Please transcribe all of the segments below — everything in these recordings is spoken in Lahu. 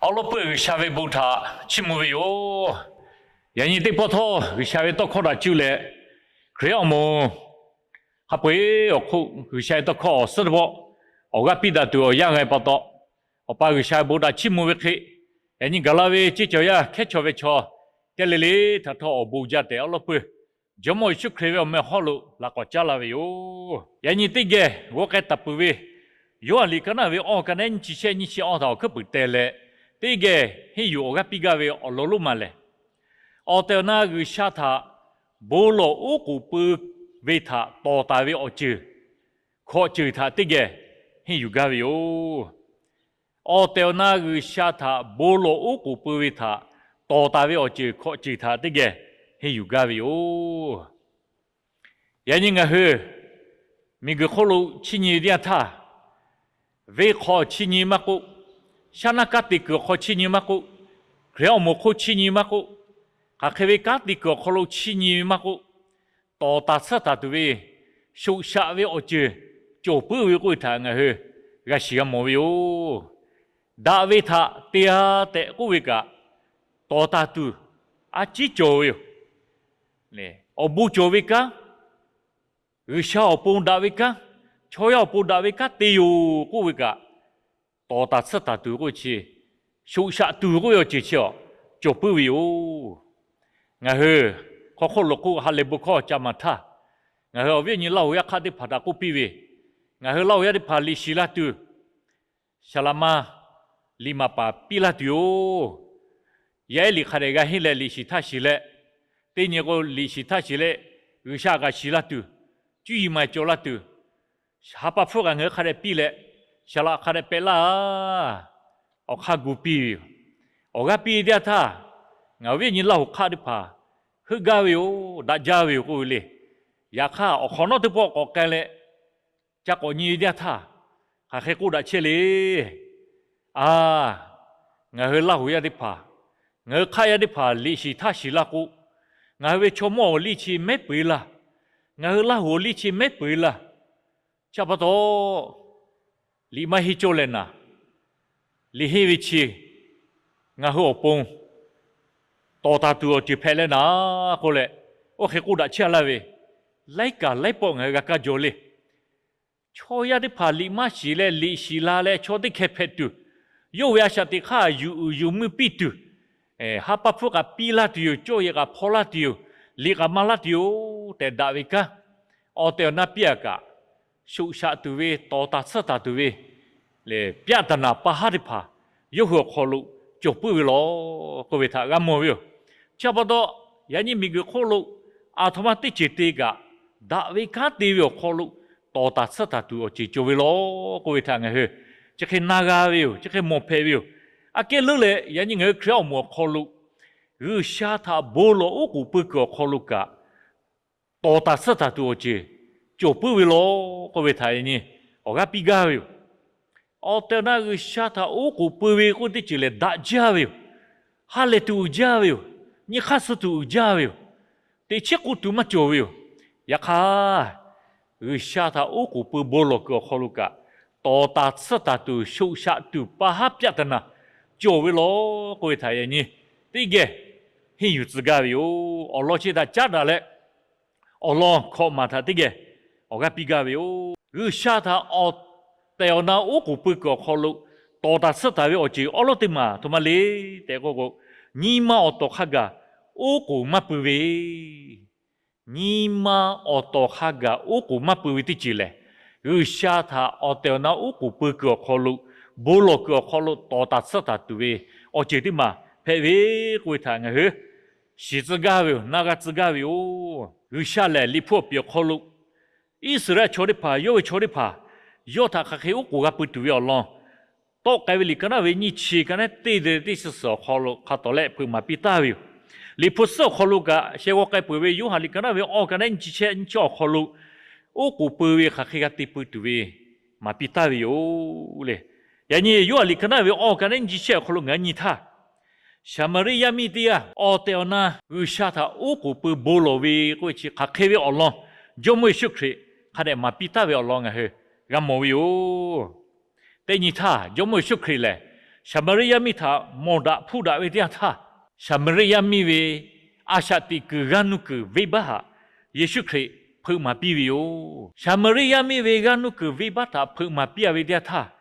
Awˉ lawˉ peuˇ G'uiˬsha ve bon htaꞈ chiˇ mvuh ve yoˬ. Yaꞈ nyi teˇ pawˆ htawˇ G'uiˬsha ve tawˇ hkawˇ htaꞈ cuˇ leh, Hkriꞈ awˬ moˍ hk'a peu-eˬ awˬ hk'oˆ G'uiˬsha ve tawˇ hkawˇ awˬ suhˉ teˇ pawˆ awˬ g'aˇ piˇ daꞈ tuˬ awˬ yanˇ g'a pa taw, Awˬ pa G'uiˬsha ve bon htaꞈ chiˇ mvuh ve hk'e, yaꞈ nyi gaˬ la ve ceˇ cawˬ yaˇ hkehˉ chaw ve chaw, teˇ le le htaꞈ htawˇ awˬ bon jaˇ tehꞈ awˉ lawˉ peuˇ Jawˇmawˇ Yeˍsuˆ Hkriꞈ ve awˬ meh hawˉ lo laꞈ k'awꞈ caˉ laˇ ve yoˬ. Yaꞈ nyi teˇ geh g'aw k'ai taˍ peuˬ ve Yoˇhanˬ liꞈ ka naˆ ve awˇ ka naˆ nyiˇ chi shehˆ nyiˇ chi awˇ htaꞈ awˬ hkuiˉ puiˍ teh leh, teˇ geh henˇ yuˬ awˬ g'aˇ piˇ gaˇ ve awˬ lawn lonˉ ma lehˬ, awˬ tehˬ awˬ na G'uiˬsha htaꞈ bon lawˬ oˉ k'oˍ pui ve htaꞈ tawˍ taˍ ve awˬ ceuˬ hkawꞈ ceuˬ htaꞈ teˇ geh henˇ yuˬ gaˇ ve yoˬ. Awˬ tehˬ awˬ na G'uiˬsha htaꞈ bon lawˬ oˉ k'oˍ pui ve htaꞈ tawˍ taˍ ve awˬ ceuˬ hkawꞈ ceuˬ htaꞈ teˇ geh henˇ yuˬ gaˇ ve yoˬ. Yaꞈ nyi ngaˬ hui miˬguiˬ hk'oˆ lo chiˇ nyi ve teˇ yanˇ htaˇ, venˇ hk'aw chiˇ nyi maˇ k'oˆ, shaˉ naˆ kanˉ te kuiˬ awˬ hk'aw chiˇ nyi maˇ k'oˆ, Hkriꞈ awˬ moˍ hk'oˆ chiˇ nyi maˇ k'oˆ, hk'aˬ hk'e ve kanˉ te kuiˬ awˬ hk'aw lo chiˇ nyi ve maˇ k'oˆ, tawˍ taˍ tsuhˇ taˍ tuˬ ve shoꞈ shaꞈ ve awˬ ceuˬ cawˬ puiˉ ve k'oˆ ve htaꞈ ngaˬ hui g'a shiˍ g'a mawˬ ve yoˬ. Daꞈ ve htaꞈ te-a tehꞈ k'oˆ ve kaꞈ, tawˍ taˍ tuˬ a ciˉ cawˬ ve yoˬ. Awˬ bon cawˬ ve kanˉ, G'uiˬsha awˬ pon daꞈ ve kanˉ, chaw yaˇ awˬ pon daꞈ ve kanˉ te yoˬ k'oˆ ve kaꞈ, tawˍ taˍ tsuhˇ taˍ tuˬ k'oˆ ve chi shoꞈ shaꞈ tuˬ k'oˆ ve awˬ ceuˬ chi a cawˬ puiˉ ve yoˬ. Ngaˬ hui hk'aw hk'oˆ lo k'oˆ ha lehˬ bon hkawˇ ca maˍ htaˇ, ngaˬ hui awˬ viˉ awˬ nyi Laˇ huˍ yaˇ hk'aˆ teˇ hpaˍ htaꞈ k'oˆ piˇ ve, ngaˬ hui Laˇ huˍ yaˇ teˇ hpaˍ liꞈ shiˍ la tuˬ, saˍ laꞈ ma liꞈ maˍ paˍ piˇ laˇ tuˬ yoˬ. Yaˇ ehˉ liꞈ hk'a dehꞈ g'a henˇ leh liꞈ shiˍ htaˇ shiˍ leh, teˇ nyi k'o liꞈ shiˍ htaˇ shiˍ leh G'uiˬsha kaꞈ shiˍ la tuˬ, cuˇ yiˍ maˍ cawˬ la tuˬ, ha pa hpfuhˇ kaꞈ ngaˬ hui hk'a dehꞈ piˇ leh, saˍ laꞈ hk'a dehꞈ pehꞈ laˇ, awˬ hk'aˇ gu piˇ ve yoˬ. Awˬ g'aˇ piˇ ve teˇ yanˇ htaˇ, ngaˬ awˬ viˉ awˬ nyi Laˇ huˍ hk'aˆ teˇ hpaˍ heuˆ gaˇ ve yoˬ, daꞈ jaˇ ve yoˬ k'oˆ ve le. Yaꞈ hk'aˇ awˬ hk'awꞈ nawˉ teˇ pawˆ k'awꞈ k'ai leh, ca k'awꞈ nyi ve teˇ yanˇ htaˇ, hk'aˬ hk'e k'oˆ daꞈ chehˇ le. A, ngaˬ hui Laˇ huˍ yaˇ teˇ hpaˍ, ngaˬ hui hk'aˆ yaˇ teˇ hpaˍ liꞈ shiˍ htaˇ shiˍ laˇ k'o, ngaˬ hui ve chaw mawˇ awˬ liˇ chi mehˉ peu-eˬ laˇ, ngaˬ hui Laˇ huˍ awˬ liˇ chi mehˉ peu-eˬ laˇ. Chi pa taw, liꞈ maˇ henˇ cawˇ leh naˍ, liꞈ henˇ ve chi ngaˬ hui awˬ pon tawˍ taˍ tuˬ awˬ ceuˬ hpehꞈ leh naˍ k'oˆ leh, oˇ hk'e k'oˆ daꞈ chehˇ laˇ ve, laiˉ kaˬ laiˉ pawˆ ngaˬ hui g'a kaˇ jaw le. Chaw yaˇ teˇ hpaˍ liꞈ maˇ shiˍ leh liꞈ shiˍ la leh chaw teˇ hkeh hpehꞈ tuˬ, yawˇ ve a shaꞈ teꞈ hk'aˇ yuˬ uiˍ yuˬ mvuhˇ piˇ tuˬ, ha pa hpfuhˇ kaꞈ piˇ laˇ tuˬ yoˬ, cawˇ yehˬ kaꞈ hpaw laˇ tuˬ yoˬ, liꞈ kaꞈ maˇ laˇ tuˬ yoˬ tehꞈ daꞈ ve kanˉ, awˬ tehˬ awˬ na piˇ-a kaꞈ, shoꞈ shaꞈ tuˬ ve, tawˍ taˍ tsuhˇ taˍ tuˬ ve ပြဿနာ pa haˉ teˇ hpaˍ yawˇ hui awˬ hk'aw lo cawˬ puiˉ ve law k'oˆ ve htaꞈ g'a mawˬ ve yoˬ. Chi pa taw, yaꞈ nyi miˬguiˬ hk'oˆ lo aˬ htoꞈ ma teˇ ceuˬ te kaꞈ, daꞈ ve kanˉ te ve awˬ hk'aw lo tawˍ taˍ tsuhˇ taˍ tuˬ awˬ ceuˬ cawˬ ve law k'oˆ ve htaꞈ ngaˬ hui chi hk'e na g'a ve yoˬ, chi hk'e mawˬ hpehꞈ ve yoˬ. Aꞈ kehˉ leuˉ leh yaꞈ nyi ngaˬ hui Hkriꞈ awˬ moˍ awˬ hk'aw lo G'uiˬsha htaꞈ bon lawˬ oˉ k'oˍ pui kuiˬ awˬ hk'aw lo kaꞈ, tawˍ taˍ tsuhˇ taˍ tuˬ awˬ ceuˬ cawˬ puiˉ ve law k'oˆ ve htaꞈ yaꞈ nyi awˬ g'aˇ piˇ gaˇ ve yoˬ. Awˬ tehˬ awˬ na G'uiˬsha htaꞈ oˉ k'oˍ pui ve k'oˆ teˇ ceuˬ lehˬ daꞈ jaˇ ve yoˬ. Ha lehˬ tuˬ uiˍ jaˇ ve yoˬ. Nyi hk'aˇ suh tuˬ uiˍ jaˇ ve yoˬ. Teꞈ chiˉ k'oˆ tuˬ maˇ cawˬ ve yoˬ. Yaꞈ hk'aˇ, G'uiˬsha htaꞈ oˉ k'oˍ pui bon lawˬ kuiˬ awˬ hk'aw lo kaꞈ, tawˍ taˍ tsuhˇ taˍ tuˬ shoꞈ shaꞈ tuˬ pa haˉ ပြဿနာ cawˬ ve law k'oˆ ve htaꞈ yaꞈ nyi teˇ geh henˇ yuˬ tcuh gaˇ ve yoˬ. Awˬ lawn chi htaꞈ caˉ daꞈ leh, awˬ lawn hkawꞈ maˬ htaꞈ teˇ geh awˬ g'aˇ piˇ gaˇ ve yoˬ. G'uiˬsha htaꞈ awˬ tehˬ awˬ na oˉ k'oˍ pui kuiˬ awˬ hk'aw lo tawˍ taˍ tsuhˇ taˍ ve awˬ ceuˬ awˉ lawˉ teˇ maˬ aˬ htoꞈ ma le tehꞈ k'oˆ k'o, nyi ma awˬ tawˍ hk'a gaˬ oˉ k'oˍ maˇ pui ve, nyi ma awˬ tawˍ hk'a gaˬ oˉ k'oˍ maˇ pui ve teˇ ceuˬ lehˬ, G'uiˬsha htaꞈ awˬ tehˬ awˬ na oˉ k'oˍ pui kuiˬ awˬ hk'aw lo, bon lawˬ kuiˬ awˬ hk'aw lo tawˍ taˍ tsuhˇ taˍ tuˬ ve awˬ ceuˬ teˇ maˬ hpehꞈ ve k'oˆ ve htaꞈ ngaˬ hui shiˍ tcuh gaˇ ve yoˬ, na g'a tcuh gaˇ ve yoˬ. G'uiˬsha lehˬ Liꞈ hpu awˬ piˍ awˬ hk'aw lo Iˉsaˍreˍlaˆ chaw teˇ hpaˍ, yawˇ ve chaw teˇ hpaˍ yawˇ htaꞈ hk'aˬ hk'e oˉ k'oˍ g'a pui tuˬ ve awˬ lawn, tawˆ k'ai ve liꞈ ka naˆ ve nyiˇ chi ka naˆ teˇ te teˇ chi suhˍ awˬ hk'aw lo hk'a tawˍ lehˆ hpeuꞈ maˍ piˇ taˍ ve yoˬ. Liꞈ hpu suhˉ awˬ hk'aw lo kaꞈ, sheh g'aw k'ai peuˬ ve Yoˇhanˬ liꞈ ka naˆ ve awˇ ka naˆ nyiˇ chi shehˆ nyiˇ chi awˬ hk'aw lo, oˉ k'oˍ pui ve hk'aˬ hk'e g'a te pui tuˬ ve maˍ piˇ taˍ ve yoˬ le. Yaꞈ nyi Yoˇhanˬ liꞈ ka naˆ ve awˇ ka naˆ nyiˇ chi shehˆ awˬ hk'aw lo ngaˬ hui nyi htaˇ, Saˍmaˍriˆ yaˇ miˇ teˇ g'aˇ awˬ tehˬ awˬ na G'uiˬsha htaꞈ oˉ k'oˍ pui bon lawˬ ve k'oˆ ve chi hk'aˬ hk'e ve awˬ lawn, Jawˇmawˇ Yeˍsuˆ Hkriꞈ hk'a dehꞈ maˍ piˇ taˍ ve awˬ lawn ngaˬ hui g'a mawˬ ve yoˬ. Teˇ nyi htaˇ, Jawˇmawˇ Yeˍsuˆ Hkriꞈ lehˬ, Saˍmaˍriˆ yaˇ miˇ htaꞈ mawˬ daꞈ hpuˇ daꞈ ve teˇ yanˇ htaˇ, Saˍmaˍriˆ yaˇ miˇ ve a shaꞈ teꞈ kuiˬ g'aˇ nuˇ kuiˬ venˇbaˆ htaꞈ Yeˍsuˆ Hkriꞈ hpeuꞈ maˍ piˇ ve yoˬ. Saˍmaˍriˆ yaˇ miˇ ve g'aˇ nuˇ kuiˬ venˇbaˆ htaꞈ hpeuꞈ maˍ piˇ-a ve teˇ yanˇ htaˇ,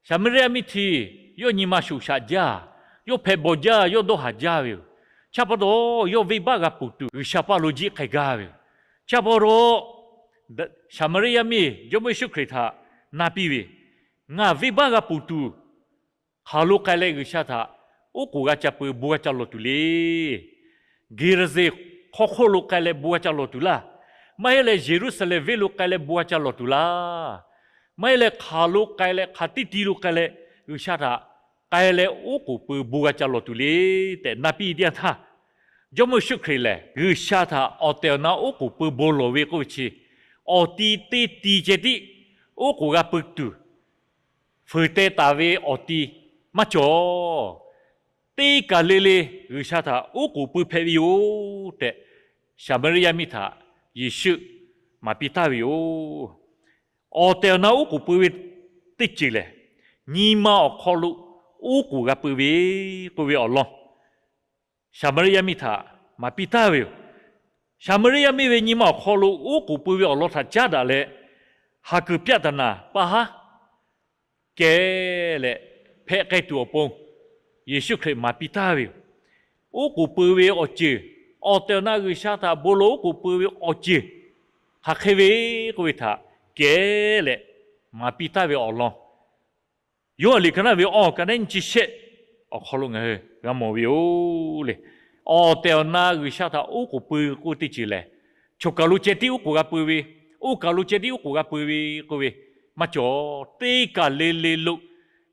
Saˍmaˍriˆ yaˇ miˇ htiꞈ yawˇ nyi ma shoꞈ shaꞈ jaˇ, yawˇ hpehꞈ bawˬ jaˇ, yawˇ dawˇ haˍ jaˇ ve yoˬ. Chi pa taw, yawˇ venˇbaˆ g'a ponˬ tuˬ G'uiˬsha paˇ lo jiˆ k'ai gaˇ ve yoˬ. Chi pa taw, Saˍmaˍriˆ yaˇ miˇ Jawˇmawˇ Yeˍsuˆ Hkriꞈ htaꞈ na piˇ ve, Ngaˬ venˇbaˆ g'a ponˬ tuˬ hk'aˬ lo k'ai leh G'uiˬsha htaꞈ oˉ k'oˍ g'a ca pui bon g'a ca lawˬ tuˬ le. Geˍraˍzeˍ hk'aw hk'oˆ lo k'ai leh bon g'a ca lawˬ tuˬ laˇ. Maˇ heˆ leh Yeˍruˆsaˍlehnˍ venˇ lo k'ai leh bon g'a ca lawˬ tuˬ laˇ. Maˇ heˆ leh hk'aˬ lo k'ai leh, hk'aˬ teˇ ti lo k'ai leh G'uiˬsha htaꞈ k'ai leh oˉ k'oˍ pui bon g'a ca lawˬ tuˬ le tehꞈ na piˇ teˇ yanˇ htaˇ, Jawˇmawˇ Yeˍsuˆ Hkriꞈ lehˬ G'uiˬsha htaꞈ awˬ tehˬ awˬ na oˉ k'oˍ pui bon lawˬ ve k'oˆ ve chi, awˬ ti teˇ ti ceh tiˉ oˉ k'oˍ g'a pui tuˬ fuiˍ teh taˍ ve awˬ ti maˇ cawˬ. Teˇ kaˬ le le G'uiˬsha htaꞈ oˉ k'oˍ pui hpehꞈ ve yoˬ tehꞈ, Saˍmaˍriˆ yaˇ miˇ htaꞈ Yeˍsuˆ maˍ piˇ taˍ ve yoˬ. Awˬ tehˬ awˬ na oˉ k'oˍ pui ve teˇ ceuˬ lehˬ, nyi ma awˬ hk'aw lo oˉ k'oˍ g'a pui ve k'oˆ ve awˬ lawn Saˍmaˍriˆ yaˇ miˇ htaꞈ maˍ piˇ taˍ ve yoˬ. Saˍmaˍriˆ yaˇ miˇ ve nyi ma awˬ hk'aw lo oˉ k'oˍ pui ve awˬ lawn htaꞈ caˉ daꞈ leh, ha kuiˬ pyaˆ taˍ naˍ pa haˉ kehˬ leh hpehꞈ k'ai tuˬ awˬ pon Yeˍsuˆ Hkriꞈ maˍ piˇ taˍ ve yoˬ. Oˉ k'oˍ pui ve awˬ ceuˬ, awˬ tehˬ awˬ na G'uiˬsha htaꞈ bon lawˬ oˉ k'oˍ pui ve awˬ ceuˬ hk'aˬ hk'e ve k'oˆ ve htaꞈ kehˬ leh maˍ piˇ taˍ ve awˬ lawn Yoˇhanˬ liꞈ ka naˉ ve awˬ ka nehˉ nyi chi shehˆ awˬ hk'aw lo ngaˬ hui g'a mawˬ ve yoˬ le. Awˬ tehˬ awˬ na G'uiˬsha htaꞈ oˉ k'oˍ pui k'oˆ ve teˇ ceuˬ lehˬ, choˬ kaˬ lo ceh tiˉ oˉ k'oˍ g'a pui ve, oˇ kaˬ lo ceh tiˉ oˉ k'oˍ g'a pui ve k'oˆ ve maˇ cawˬ. Teˇ kaˬ le le lo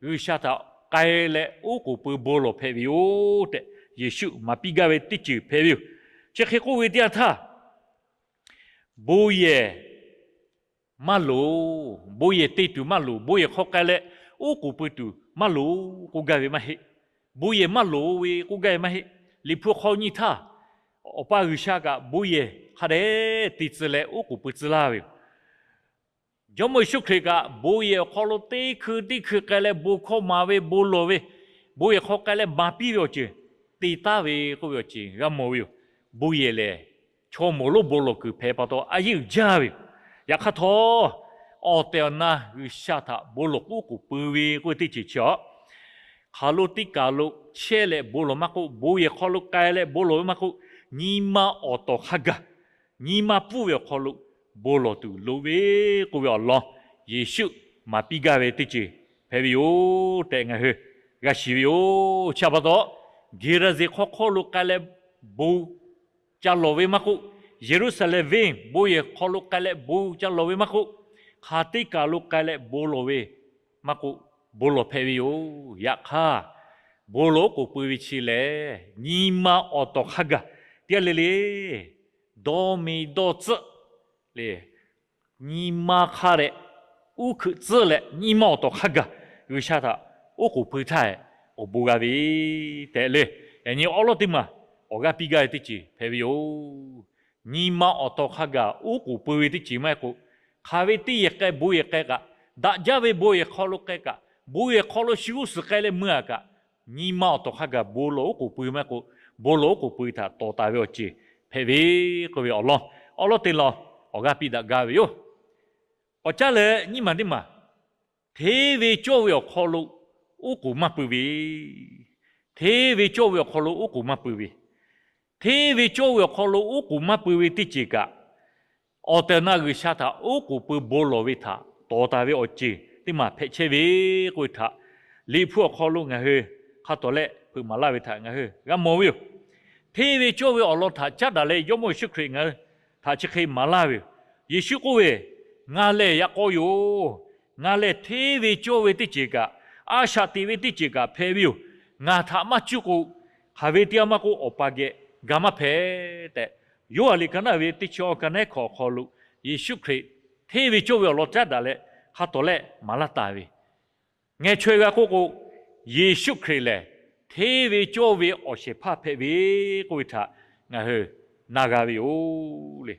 G'uiˬsha htaꞈ k'ai leh oˉ k'oˍ pui bon lawˬ hpehꞈ ve yoˬ tehꞈ, Yeˍsuˆ maˍ piˇ gaˇ ve teˇ ceuˬ hpehꞈ ve yoˬ. Chi hk'e k'oˆ ve teˇ yanˇ htaˇ, bon yehˬ maˇ loˍ, bon yehˬ te tuˬ maˇ loˍ, bon yehˬ hk'aw k'ai leh oˉ k'oˍ pui tuˬ maˇ loˍ k'oˆ gaˇ ve maˇ heˆ. Bon yehˬ maˇ loˍ ve k'oˆ gaˇ ve maˇ heˆ. Liꞈ hpu hk'aw nyi htaˇ, Awˬ pa G'uiˬsha kaꞈ bon yehˬ hk'a dehꞈ te tcuh leh oˉ k'oˍ pui tcuh laˇ ve yoˬ. Jawˇmawˇ Yeˍsuˆ Hkriꞈ kaꞈ bon yehˬ awˬ hk'aw lo teˇ hkui teˇ hkui k'ai leh bon hkawˇ maˍ ve, bon lawˬ ve, bon yehˬ hk'aw k'ai leh maˍ piˇ ve awˬ ceuˬ te taˍ ve k'oˆ ve awˬ ceuˬ g'a mawˬ ve yoˬ. Bon yehˬ lehˬ, chaw mawˬ lonˉ bon lawˬ kuiˬ hpehꞈ pa taw a yeˇ uiˍ jaˇ ve yoˬ. Yaꞈ hk'aˇ htawˇ, awˬ tehˬ awˬ na G'uiˬsha htaꞈ bon lawˬ k'oˉ k'oˍ pui ve k'oˆ ve teˇ ceuˬ chi a hk'aˬ lo teˇ kaˬ lo chehˇ leh bon lawˬ maˇ k'oˆ, bon yehˬ hk'aw lo k'ai leh bon lawˬ ve maˇ k'oˆ, nyi ma awˬ tawˍ hk'a gaˬ, nyi ma pfuhˇ ve awˬ hk'aw lo bon lawˬ tuˬ loˍ ve k'oˆ ve awˬ lawn Yeˍsuˆ maˍ piˇ gaˇ ve teˇ ceuˬ hpehꞈ ve yoˬ tehꞈ ngaˬ hui g'a shiˍ ve yoˬ. Chi pa taw, Geˍraˍzeˍ hk'aw hk'oˆ lo k'ai leh bon ca lawˬ ve maˇ k'oˆ, Yeˍruˆsaˍlehnˍ venˇ bon yehˬ hk'aw lo k'ai leh bon ca lawˬ ve maˇ k'oˆ, hk'aˬ teˇ kaˬ lo k'ai leh bon lawˬ ve maˇ k'oˆ, bon lawˬ hpehꞈ ve yoˬ. Yaꞈ hk'aˇ, bon lawˬ oˉ k'oˍ pui ve chi lehˬ, nyi ma awˬ tawˍ hk'a gaˬ teˇ g'aˇ le le dawˇ mi dawˇ tcuhˆ le, nyi ma hk'a dehꞈ uˉ hkuiꞈ tcuhˆ leh nyi ma awˬ tawˍ hk'a gaˬ G'uiˬsha htaꞈ oˉ k'oˍ pui htaˇ awˬ bon g'a ve tehꞈ le, yaꞈ nyi awˉ lawˉ teˇ maˬ awˬ g'aˇ piˇ gaˇ ve teˇ ceuˬ hpehꞈ ve yoˬ. Nyi ma awˬ tawˍ hk'a gaˬ oˉ k'oˍ pui ve teˇ ceuˬ maˇ heˆ k'o, hk'aˬ ve teˇ yehˬ k'ai bon yehˬ k'ai kaꞈ, daꞈ jaˇ ve bon yehˬ hk'aw lo k'ai kaꞈ, bon yehˬ hk'aw lo shu g'uˇ suhˍ k'ai leh mui-a kaꞈ, nyi ma awˬ tawˍ hk'a gaˬ bon lawˬ oˉ k'oˍ pui maˇ k'o, bon lawˬ oˉ k'oˍ pui htaꞈ tawˍ taˍ ve awˬ ceuˬ hpehꞈ ve k'oˆ ve awˬ lawn, awˉ lawˉ te law awˬ g'aˇ piˇ daꞈ gaˇ ve yoˬ. K'awꞈ caˉ leh nyiˇ maˬ teˇ maˬ, hteˇ ve cawˇ ve awˬ hk'aw lo oˉ k'oˍ maˇ pui ve, hteˇ ve cawˇ ve awˬ hk'aw lo oˉ k'oˍ maˇ pui ve, hteˇ ve cawˇ ve awˬ hk'aw lo oˉ k'oˍ maˇ pui ve teˇ ceuˬ kaꞈ, awˬ tehˬ awˬ na G'uiˬsha htaꞈ oˉ k'oˍ pui bon lawˬ ve htaꞈ tawˍ taˍ ve awˬ ceuˬ teˇ maˬ hpehꞈ chehˇ ve k'oˆ ve htaꞈ, Liꞈ hpu awˬ hk'aw lo ngaˬ hui hk'a tawˍ leh hpeuꞈ maˍ laˇ ve htaꞈ ngaˬ hui g'a mawˬ ve yoˬ. Hteˇ ve cawˇ ve awˬ lawn htaꞈ caˉ daꞈ leh Jawˇmawˇ Yeˍsuˆ Hkriꞈ ngaˬ hui htaꞈ chi hk'e maˍ laˇ ve yoˬ. Yeˍsuˆ k'oˆ ve, Ngaˬ lehˬ yaꞈ k'aw yoˬ. Ngaˬ lehˬ hteˇ ve cawˇ ve teˇ ceuˬ kaꞈ, a shaꞈ teꞈ ve teˇ ceuˬ kaꞈ hpehꞈ ve yoˬ. Ngaˬ htaꞈ maˇ cuˇ k'o, hk'aˬ ve teˇ g'aˇ maˇ k'oˆ, Awˬ pa geh ga maˇ hpehꞈ tehꞈ, Yoˇhanˬ liꞈ ka naˉ ve teˇ chi awˬ ka nehˉ hkawꞈ awˬ hk'aw lo Yeˍsuˆ Hkriꞈ hteˇ ve cawˇ ve awˬ lawn caˉ daꞈ leh hk'a tawˍ leh maˍ laˇ taˍ ve, ngeh chaweh g'a k'oˆ k'o, Yeˍsuˆ Hkriꞈ lehˬ hteˇ ve cawˇ ve awˬ shehˍ hpaˇ hpehꞈ ve k'oˆ ve htaꞈ ngaˬ hui na g'a ve yoˬ le.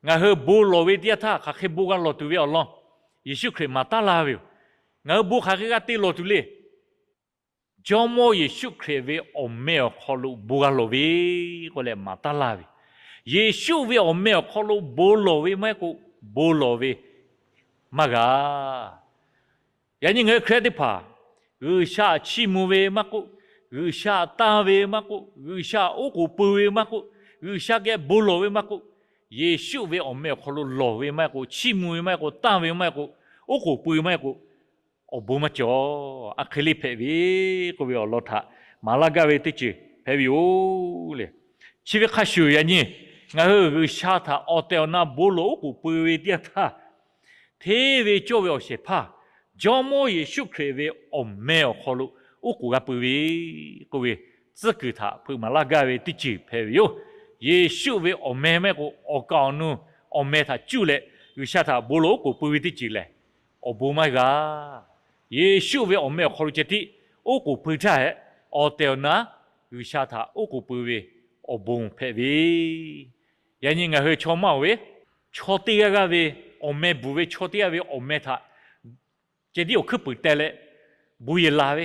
Ngaˬ hui bon lawˬ ve teˇ yanˇ htaˇ hk'aˬ hk'e bon g'a lawˬ tuˬ ve awˬ lawn Yeˍsuˆ Hkriꞈ maˍ taˉ laˇ ve yoˬ. Ngaˬ hui bon hk'aˬ hk'e g'a te lawˬ tuˬ le. Jawˇmawˇ Yeˍsuˆ Hkriꞈ ve awˬ meh awˬ hk'aw lo bon g'a lawˬ ve k'oˆ leh maˍ taˉ laˇ ve, Yeˍsuˆ ve awˬ meh awˬ hk'aw lo bon lawˬ ve maˇ heˆ k'o, bon lawˬ ve maˇ g'a. Yaꞈ nyi ngaˬ hui Hkriꞈ yaˇ teˇ hpaˍ, G'uiˬsha chiˇ mvuh ve maˇ k'oˆ, G'uiˬsha tanˇ ve maˇ k'oˆ, G'uiˬsha oˉ k'oˍ pui ve maˇ k'oˆ, G'uiˬsha geh bon lawˬ ve maˇ k'oˆ, Yeˍsuˆ ve awˬ meh awˬ hk'aw lo lawˬ ve maˇ heˆ k'o, chiˇ mvuh ve maˇ heˆ k'o, tanˇ ve maˇ heˆ k'o, oˉ k'oˍ pui ve maˇ heˆ k'o, awˬ bon maˇ cawˬ. A hk'e le hpehꞈ ve k'oˆ ve awˬ lawn htaꞈ maˍ laˇ gaˇ ve teˇ ceuˬ hpehꞈ ve yoˬ le. Chi ve hk'a shuˍ yaꞈ nyi ngaˬ hui G'uiˬsha htaꞈ awˬ tehˬ awˬ na bon lawˬ oˉ k'oˍ pui ve teˇ yanˇ htaˇ, hteˇ ve cawˇ ve awˬ shehˍ hpaˇ Jawˇmawˇ Yeˍsuˆ Hkriꞈ ve awˬ meh awˬ hk'aw lo oˉ k'oˍ g'a pui ve k'oˆ ve tcuhˉ kuiˬ htaꞈ hpeuꞈ maˍ laˇ gaˇ ve teˇ ceuˬ hpehꞈ ve yoˬ. Yeˍsuˆ ve awˬ meh maˇ heˆ k'o, awˬ kaˍ awˬ nu awˬ meh htaꞈ cuˇ leh G'uiˬsha htaꞈ bon lawˬ oˉ k'oˍ pui ve teˇ ceuˬ lehˬ, awˬ bon maˇ g'a. Yeˍsuˆ ve awˬ meh awˬ hk'aw lo ceh tiˉ oˉ k'oˍ pui htaˇ hehꞈ, awˬ tehˬ awˬ na G'uiˬsha htaꞈ oˉ k'oˍ pui ve awˬ bon hpehꞈ ve. Yaꞈ nyi ngaˬ hui chaw maˇ oˬ ve, chaw teˇ g'aˇ g'aˇ ve awˬ meh bvuhˬ ve chaw teˇ g'aˇ ve awˬ meh htaꞈ ceh tiˉ awˬ hkuiˉ puiˍ teh leh bon yehˬ laˬ ve,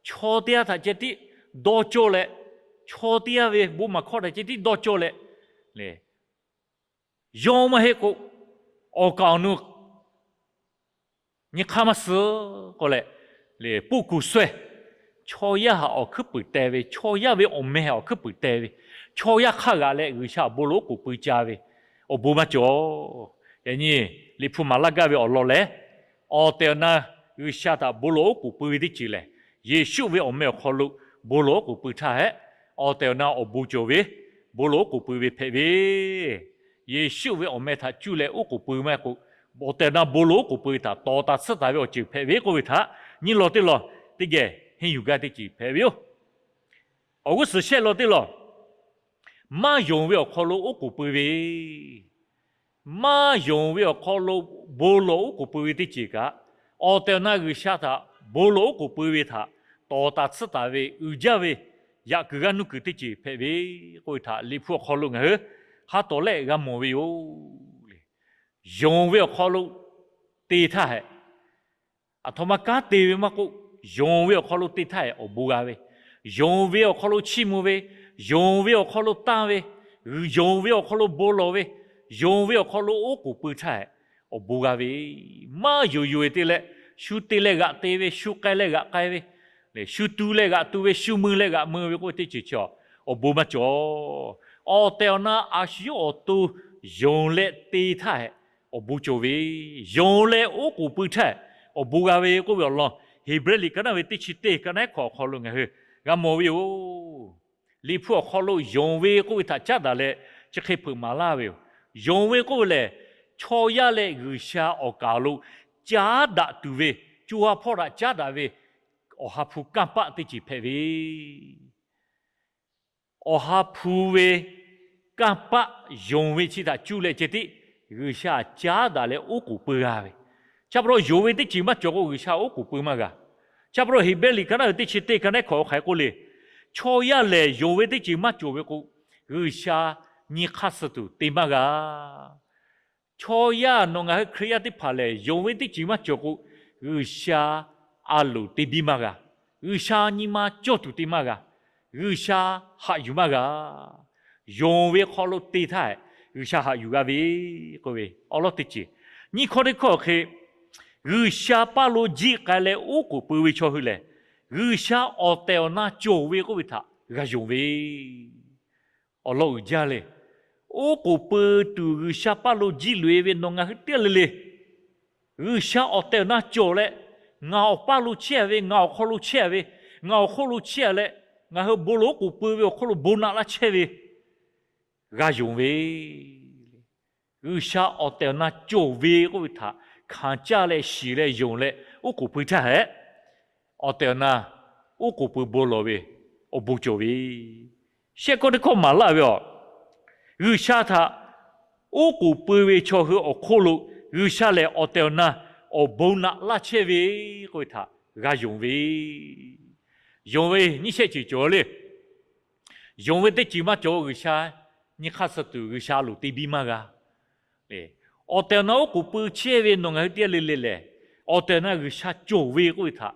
chaw teˇ g'aˇ htaꞈ ceh tiˉ dawˇ cawˇ leh, chaw teˇ g'aˇ ve bon maˬ hkawˇ htaꞈ ceh tiˉ dawˇ cawˇ leh, yawˇ maˇ heˆ k'o, awˬ kaˍ awˬ nu nyi hk'aˇ maˇ suh k'oˆ leh, puˆ kuˬ suheh, chaw yaˇ htaꞈ awˬ hkuiˉ puiˍ teh ve, chaw yaˇ ve awˬ meh htaꞈ awˬ hkuiˉ puiˍ teh ve, chaw yaˇ hk'aˇ g'aꞈ leh G'uiˬsha awˬ bon lawˬ oˉ k'oˍ pui ca ve, awˬ bon maˇ cawˬ. Yaꞈ nyi Liꞈ hpu maˍ laˇ gaˇ ve awˬ lawn lehˬ, awˬ tehˬ awˬ na G'uiˬsha htaꞈ bon lawˬ oˉ k'oˍ pui ve teˇ ceuˬ lehˬ, Yeˍsuˆ ve awˬ meh awˬ hk'aw lo bon lawˬ oˉ k'oˍ pui htaˇ hehꞈ, awˬ tehˬ awˬ na awˬ bon cawˬ ve, bon lawˬ oˉ k'oˍ pui ve hpehꞈ ve. Yeˍsuˆ ve awˬ meh htaꞈ cuˇ leh oˉ k'oˍ pui maˇ heˆ k'o, awˬ tehˬ awˬ na bon lawˬ oˉ k'oˍ pui ve htaꞈ tawˍ taˍ tsuhˇ taˍ ve awˬ ceuˬ hpehꞈ ve k'oˆ ve htaꞈ nyiˇ lawn teˇ lawn teˇ geh henˇ yuˬ gaˇ teˇ ceuˬ hpehꞈ ve yoˬ. Awˬ g'uˇ suhˍ shehˆ lawn teˇ lawn, maˇ yonˍ ve awˬ hk'aw lo oˉ k'oˍ pui ve, maˇ yonˍ ve awˬ hk'aw lo bon lawˬ oˉ k'oˍ pui ve teˇ ceuˬ kaꞈ, awˬ tehˬ awˬ na G'uiˬsha htaꞈ bon lawˬ oˉ k'oˍ pui ve htaꞈ tawˍ taˍ tsuhˇ taˍ ve uiˍ jaˇ ve yaꞈ kuiˬ g'aˇ nuˇ kuiˬ teˇ ceuˬ hpehꞈ ve k'oˆ ve htaꞈ Liꞈ hpu awˬ hk'aw lo ngaˬ hui ha tawˍ lehˆ g'a mawˬ ve yoˬ le. Yonˍ ve awˬ hk'aw lo te htaˇ hehꞈ, aˬ htoꞈ ma kanˉ te ve maˇ k'oˆ, yonˍ ve awˬ hk'aw lo te htaˇ hehꞈ awˬ bon g'a ve, yonˍ ve awˬ hk'aw lo chiˇ mvuh ve, yonˍ ve awˬ hk'aw lo tanˇ ve, yonˍ ve awˬ hk'aw lo bon lawˬ ve, yonˍ ve awˬ hk'aw lo oˉ k'oˍ pui htaˇ hehꞈ awˬ bon g'a ve. Maˇ yonˍ yonˍ te leh, shu te leh g'aꞈ te ve, shu k'ai leh g'aꞈ k'ai ve, shu tu leh g'aꞈ tu ve, shu mui leh g'aꞈ mui ve k'oˆ ve teˇ ceuˬ chi awˬ bon maˇ cawˬ. Awˬ tehˬ awˬ na a shu yawˇ awˬ to yonˍ leh te htaˇ hehꞈ awˬ bon cawˬ ve, yonˍ leh oˉ k'oˍ pui htaˇ awˬ bon g'a ve k'oˆ ve awˬ lawn Heˍbrehˇ liꞈ ka naˉ ve teˇ chi teˇ ka naˉ hkawꞈ awˬ hk'aw lo ngaˬ hui g'a mawˬ ve yoˬ. Liꞈ hpu awˬ hk'aw lo yonˍ ve k'oˆ ve htaꞈ caˉ daꞈ leh chi hk'e hpeuꞈ maˍ laˇ ve yoˬ. Yonˍ ve k'oˆ ve lehˬ, chaw yaˇ leh G'uiˬsha awˬ kaˍ lo caˉ daꞈ tuˬ ve, co ha hpawˇ htaꞈ caˉ daꞈ ve Awˬ ha hpu kanˇ paˆ teˇ ceuˬ hpehꞈ ve, Awˬ ha hpu ve kanˇ paˆ yonˍ ve chi htaꞈ cuˇ leh ceh tiˉ G'uiˬsha caˉ daꞈ leh oˉ k'oˍ pui g'a ve. Chi pa taw yonˍ ve teˇ ceuˬ maˇ cawˬ k'o G'uiˬsha oˉ k'oˍ pui maˇ g'a. Chi pa taw Heˍbrehˇ liꞈ ka naˉ ve teˇ chi teˇ ka naˉ hkawꞈ hk'aˬ hk'e k'oˆ le, chaw yaˇ lehˬ yonˍ ve teˇ ceuˬ maˇ cawˬ ve k'o, G'uiˬsha nyi hk'aˇ suh tuˬ te maˇ g'a. Chaw yaˇ nawˬ ngaˬ hui Hkriꞈ yaˇ teˇ hpaˍ lehˬ, yonˍ ve teˇ ceuˬ maˇ cawˬ k'o, G'uiˬsha a loˍ te biˇ maˇ g'a. G'uiˬsha nyi ma cawˇ tuˬ te maˇ g'a. G'uiˬsha haꞈ yuˬ maˇ g'a. Yonˍ ve hk'aw lo te htaˇ, G'uiˬsha haꞈ yuˬ g'a ve k'oˆ ve awˉ lawˉ teˇ ceuˬ. Nyiˇ hkawˇ teˇ hkawˇ hk'e, G'uiˬsha paˇ lo jiˆ k'ai leh oˉ k'oˍ pui ve chaw hui lehˬ, G'uiˬsha awˬ tehˬ awˬ na cawˬ ve k'oˆ ve htaꞈ g'a yonˍ ve awˬ lawn uiˍ jaˇ le. Oˉ k'oˍ pui tuˬ G'uiˬsha paˇ lo jiˆ loꞈ-e ve nawˬ ngaˬ hui teˇ g'aˇ le le, G'uiˬsha awˬ tehˬ awˬ na cawˬ leh, ngaˬ awˬ paˇ lo chehˇ-a ve, ngaˬ awˬ hk'aw lo chehˇ-a ve, ngaˬ awˬ hk'oˆ lo chehˇ-a leh, ngaˬ hui bon lawˬ oˉ k'oˍ pui ve awˬ hk'oˆ lo bon naꞈ laˇ chehˇ ve g'a yonˍ ve. G'uiˬsha awˬ tehˬ awˬ na cawˬ ve k'oˆ ve htaꞈ hkanˍ caˇ leh shiˍ leh yonˍ leh oˉ k'oˍ pui htaˇ hehꞈ, awˬ tehˬ awˬ na oˉ k'oˍ pui bon lawˬ ve awˬ bon cawˬ ve. Shehˆ hkawˇ teˇ hkawˇ maˍ laˇ ve aˬ, G'uiˬsha htaꞈ oˉ k'oˍ pui ve chaw hui awˬ hk'oˆ lo G'uiˬsha lehˬ awˬ tehˬ awˬ na awˬ bon naꞈ laˇ chehˇ ve k'oˆ ve htaꞈ g'a yonˍ ve. Yonˍ ve nyiˇ shehˆ ceuˬ cawˬ le. Yonˍ ve teˇ ceuˬ maˇ cawˬ G'uiˬsha nyi hk'aˇ suh tuˬ G'uiˬsha loˍ te biˇ maˇ g'a. Awˬ tehˬ awˬ na oˉ k'oˍ pui chehˇ ve nawˬ ngaˬ hui teˇ g'aˇ le le lehˬ, awˬ tehˬ awˬ na G'uiˬsha cawˬ ve k'oˆ ve htaꞈ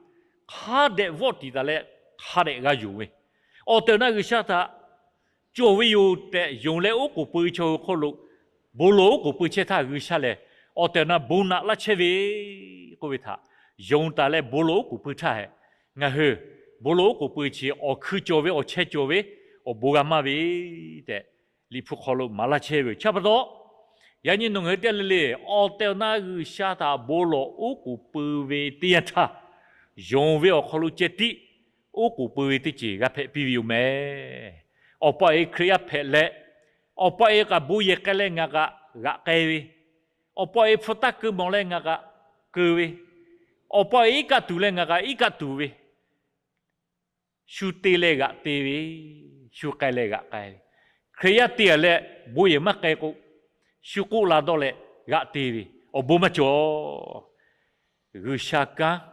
hk'a dehꞈ vawˆ tiˍ taˍ leh, hk'a dehꞈ g'a yonˍ ve, awˬ tehˬ awˬ na G'uiˬsha htaꞈ cawˬ ve yoˬ tehꞈ yonˍ leh oˉ k'oˍ pui ve chaw hui hk'oˆ lo bon lawˬ oˉ k'oˍ pui chehˇ htaˇ, G'uiˬsha lehˬ awˬ tehˬ awˬ na bon naꞈ laˇ chehˇ ve k'oˆ ve htaꞈ yonˍ taˍ leh bon lawˬ oˉ k'oˍ pui htaˇ hehꞈ, ngaˬ hui bon lawˬ oˉ k'oˍ pui chi awˬ hkui cawˬ ve, awˬ chehˇ cawˬ ve, awˬ bon g'a maˇ ve tehꞈ, Liꞈ hpu hk'aw lo maˍ laˇ chehˇ ve yoˬ. Chi pa taw, yaꞈ nyi nawˬ ngaˬ hui teˇ g'aˇ le le awˬ tehˬ awˬ na G'uiˬsha htaꞈ bon lawˬ oˉ k'oˍ pui ve teˇ yanˇ htaˇ, yonˍ ve awˬ hk'aw lo ceh tiˉ oˉ k'oˍ pui ve teˇ ceuˬ g'a hpehꞈ piˇ ve yoˬ mehˍ. Awˬ pa awˬ e Hkriꞈ yaˇ hpehꞈ leh, awˬ pa awˬ e kaꞈ bon yehˬ k'ai leh ngaˬ kaꞈ g'aꞈ k'ai ve, awˬ pa awˬ e hpu taˇ keu mawˬ leh ngaˬ kaꞈ keu ve, awˬ pa awˬ e iˉ kaˆ tuˬ leh ngaˬ kaꞈ iˉ kaˆ tuˬ ve, shu te leh g'aꞈ te ve, shu k'ai leh g'aꞈ k'ai ve, Hkriꞈ yaˇ te a leh bon yehˬ maˇ k'ai k'o, shu k'oˆ la dawˇ leh g'aꞈ te ve, awˬ bon maˇ cawˬ. G'uiˬsha kanˉ,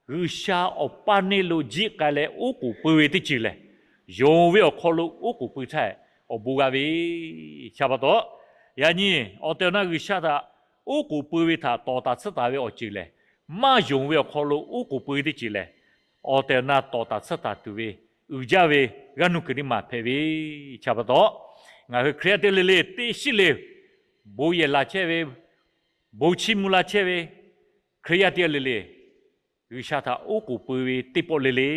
G'uiˬsha awˬ paˇ neˇ lo jiˆ k'ai leh oˉ k'oˍ pui ve teˇ ceuˬ lehˬ, yonˍ ve awˬ hk'aw lo oˉ k'oˍ pui htaˇ awˬ bon g'a ve. Chi pa taw, yaꞈ nyi awˬ tehˬ awˬ na G'uiˬsha htaꞈ oˉ k'oˍ pui ve htaꞈ tawˍ taˍ tsuhˇ taˍ ve awˬ ceuˬ lehˬ, maˇ yonˍ ve awˬ hk'aw lo oˉ k'oˍ pui ve teˇ ceuˬ lehˬ, awˬ tehˬ awˬ na tawˍ taˍ tsuhˇ taˍ tuˬ ve uiˍ jaˇ ve g'aˇ nuˇ kuiˬ teˇ maˬ hpehꞈ ve. Chi pa taw, ngaˬ hui Hkriꞈ yaˇ teˇ g'aˇ le le teˇ shiˉ le bon yehˬ laˬ chehˇ ve, bon chiˇ mvuh la chehˇ ve Hkriꞈ yaˇ teˇ g'aˇ le le, G'uiˬsha htaꞈ oˉ k'oˍ pui ve teˇ pawˆ le le,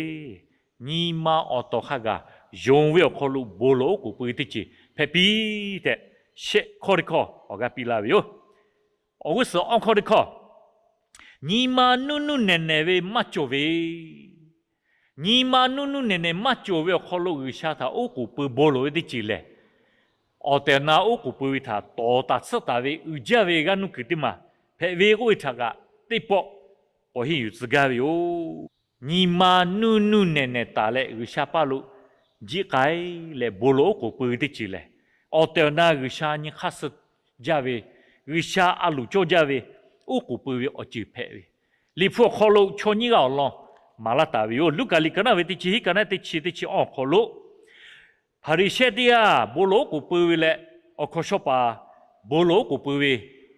nyi ma awˬ tawˍ hk'a gaˬ yonˍ ve awˬ hk'aw lo bon lawˬ oˉ k'oˍ pui ve teˇ ceuˬ hpehꞈ piˇ tehꞈ, shehˆ hkawˇ teˇ hkawˇ awˬ g'aˇ piˇ laˇ ve yoˬ. Awˬ g'uˇ suhˍ awˇ hkawˇ teˇ hkawˇ, nyi ma nuˇ nuˇ nehˬ nehˬ ve maˇ cawˬ ve, nyi ma nuˇ nuˇ nehˬ nehˬ maˇ cawˬ ve awˬ hk'aw lo G'uiˬsha htaꞈ oˉ k'oˍ pui bon lawˬ ve teˇ ceuˬ lehˬ, awˬ tehˬ awˬ na oˉ k'oˍ pui ve htaꞈ tawˍ taˍ tsuhˇ taˍ ve uiˍ jaˇ ve g'aˇ nuˇ kuiˬ teˇ maˬ hpehꞈ ve k'oˆ ve htaꞈ kaꞈ teˇ pawˆ k'awꞈ henˇ yuˬ tcuh gaˇ ve yoˬ. Nyi ma nuˇ nuˇ nehˬ nehˬ taˍ leh G'uiˬsha paˇ lo jiˆ k'ai leh bon lawˬ oˉ k'oˍ pui ve teˇ ceuˬ lehˬ, awˬ tehˬ awˬ na G'uiˬsha nyi hk'aˇ suh jaˇ ve, G'uiˬsha a loˍ cawˇ jaˇ ve oˉ k'oˍ pui ve awˬ ceuˬ hpehꞈ ve, Liꞈ hpu awˬ hk'aw lo chaw nyiˇ g'aˇ awˬ lawn maˍ laˇ taˍ ve yoˬ. Luˉkaꞈ liꞈ ka naˆ ve teˇ chi hiˉ ka naˆ teˇ chi teˇ chi awˇ awˬ hk'aw lo, Hpaˍriˍsehˇ teˇ g'aˇ bon lawˬ oˉ k'oˍ pui ve leh, awˬ hkawnˍ shawˇ paˍ bon lawˬ oˉ k'oˍ pui ve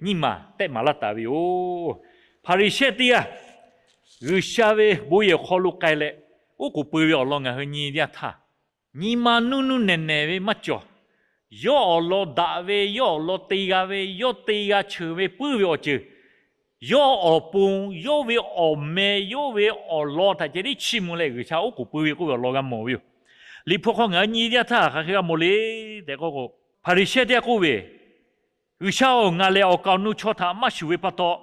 nyiˇ maˬ tehˆ maˍ laˇ taˍ ve yoˬ. Hpaˍriˍsehˇ teˇ g'aˇ G'uiˬsha ve bon yehˬ awˬ hk'aw lo k'ai leh oˉ k'oˍ pui ve awˬ lawn ngaˬ hui nyi yaˇ htaˇ, nyi ma nuˇ nuˇ nehˬ nehˬ ve maˇ cawˬ. Yawˇ awˬ lawn daꞈ ve, yawˇ awˬ lawn te g'a ve, yawˇ te g'a cheuˬ ve puiˉ ve awˬ ceuˬ, yawˇ awˬ pon, yawˇ ve awˬ meh, yawˇ ve awˬ lawn htaꞈ ceh tiˉ chiˇ mvuh leh G'uiˬsha oˉ k'oˍ pui ve k'oˆ ve awˬ lawn g'a mawˬ ve yoˬ. Liꞈ hpu hk'aw ngaˬ hui nyi yaˇ htaˇ hk'aˬ hk'e g'a mawˬ le tehꞈ k'oˆ k'o, Hpaˍriˍsehˇ teˇ g'aˇ k'oˆ ve, G'uiˬsha-oˬ, ngaˬ lehˬ awˬ kaˍ awˬ nu chaw htaꞈ maˇ shuˍ ve pa taw,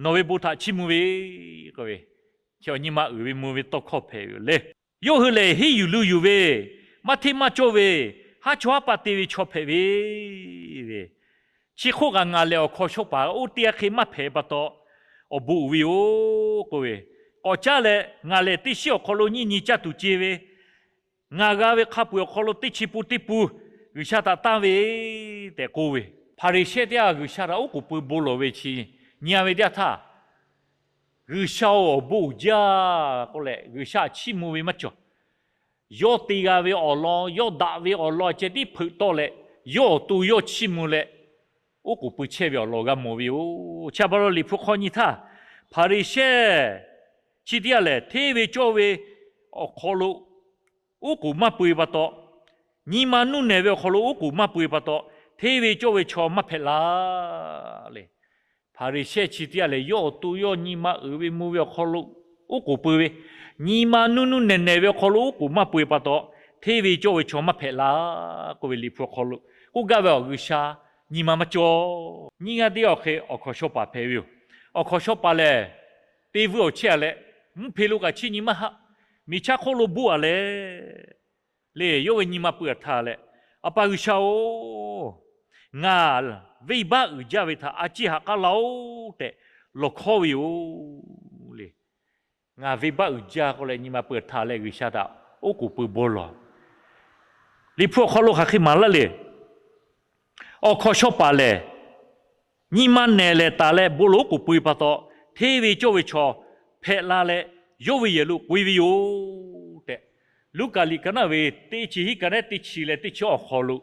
nawˬ ve bon htaꞈ chiˇ mvuh ve k'oˆ ve, chi awˬ nyi ma uiˍ ve mvuh ve tawˇ hkawˇ hpehꞈ ve yoˬ le. Yawˇ hui lehˬ henˇ yuˬ lu yuˬ ve, maˇ hteˇ maˇ cawˇ ve, haˉ chawˇ haˉ paˆ te ve chaw hpehꞈ ve, ve, chi hk'oˆ kaꞈ ngaˬ lehˬ awˬ hkawnˍ shawˇ paˍ oˇ teˇ g'aˇ hk'e maˇ hpehꞈ pa taw, awˬ bon uiˍ ve yoˬ k'oˆ ve, k'awꞈ caˉ leh ngaˬ lehˬ teˇ shiˉ awˬ hk'aw lo nyiˇ nyi caˇ tuˬ ce ve, ngaˬ g'a ve hk'a peu-eˬ awˬ hk'aw lo teˇ chi pun teˇ pun G'uiˬsha htaꞈ tanˇ ve tehꞈ k'oˆ ve, Hpaˍriˍsehˇ teˇ g'aˇ G'uiˬsha htaꞈ oˉ k'oˍ pui bon lawˬ ve chi nyi a ve teˇ yanˇ htaˇ, G'uiˬsha-oˬ, awˬ bon uiˍ jaˇ k'oˆ leh G'uiˬsha htaꞈ chiˇ mvuh ve maˇ cawˬ. Yawˇ te g'a ve awˬ lawn, yawˇ daꞈ ve awˬ lawn ceh tiˉ hpeuꞈ tawˆ leh, yawˇ awˬ to yawˇ chiˇ mvuh leh, oˉ k'oˍ pui chehˇ ve awˬ lawn g'a mawˬ ve yoˬ. Chi pa taw Liꞈ hpu hk'aw nyi htaˇ, Hpaˍriˍsehˇ chi teˇ g'aˇ lehˬ hteˇ ve cawˇ ve awˬ hk'aw lo oˉ k'oˍ maˇ pui pa taw, nyi ma nuˇ nehˬ ve awˬ hk'aw lo oˉ k'oˍ maˇ pui pa taw, hteˇ ve cawˇ ve chaw maˇ hpehꞈ la le. Hpaˍriˍsehˇ chi teˇ g'aˇ lehˬ, yawˇ awˬ to yawˇ nyi ma uiˍ ve mvuh ve awˬ hk'aw lo oˉ k'oˍ pui ve, nyi ma nuˇ nuˇ nehˬ nehˬ ve awˬ hk'aw lo oˉ k'oˍ maˇ pui pa taw, hteˇ ve cawˇ ve chaw maˇ hpehꞈ la k'oˆ ve Liꞈ hpu awˬ hk'aw lo k'oˆ gaˇ ve awˬ G'uiˬsha nyi ma maˇ cawˇ. Nyiˇ g'aˇ teˇ g'aˇ awˬ hk'e awˬ hkawnˍ shawˇ paˍ hpehꞈ ve yoˬ. Awˬ hkawnˍ shawˇ paˍ lehˬ, te vuiˇ awˬ chehˇ a leh, mvuhˇ hpe lo kaꞈ chiˇ nyi maˇ haˆ, miˬ chaˇ hk'oˆ lo boˆ a leh, le yawˇ ve nyi ma pui a htaˇ leh, A pa G'uiˬsha-oˬ, ngaˬ venˇbaˆ uiˍ jaˇ ve htaꞈ a ciˉ haꞈ k'aˉ laˇ-oˆ tehꞈ lawˬ hkawˇ ve yoˬ le. Ngaˬ venˇbaˆ uiˍ jaˇ k'oˆ leh nyi ma pui a htaˇ leh G'uiˬsha htaꞈ oˉ k'oˍ pui bon lawˬ. Liꞈ hpu awˬ hk'aw lo hk'aˬ hk'e maˍ laˇ le. Awˬ hkawnˍ shawˇ paˍ lehˬ, nyi ma nehˬ lehˬ taˍ leh bon lawˬ oˉ k'oˍ pui pa taw, hteˇ ve cawˇ ve chaw hpehꞈ la leh, yawˇ ve yehˬ lo k'oꞈ e ve yoˬ tehꞈ, Luˉkaꞈ liꞈ ka naˆ ve teˇ chi hiˉ ka naˆ teˇ chi leh teˇ chi awˬ hk'aw lo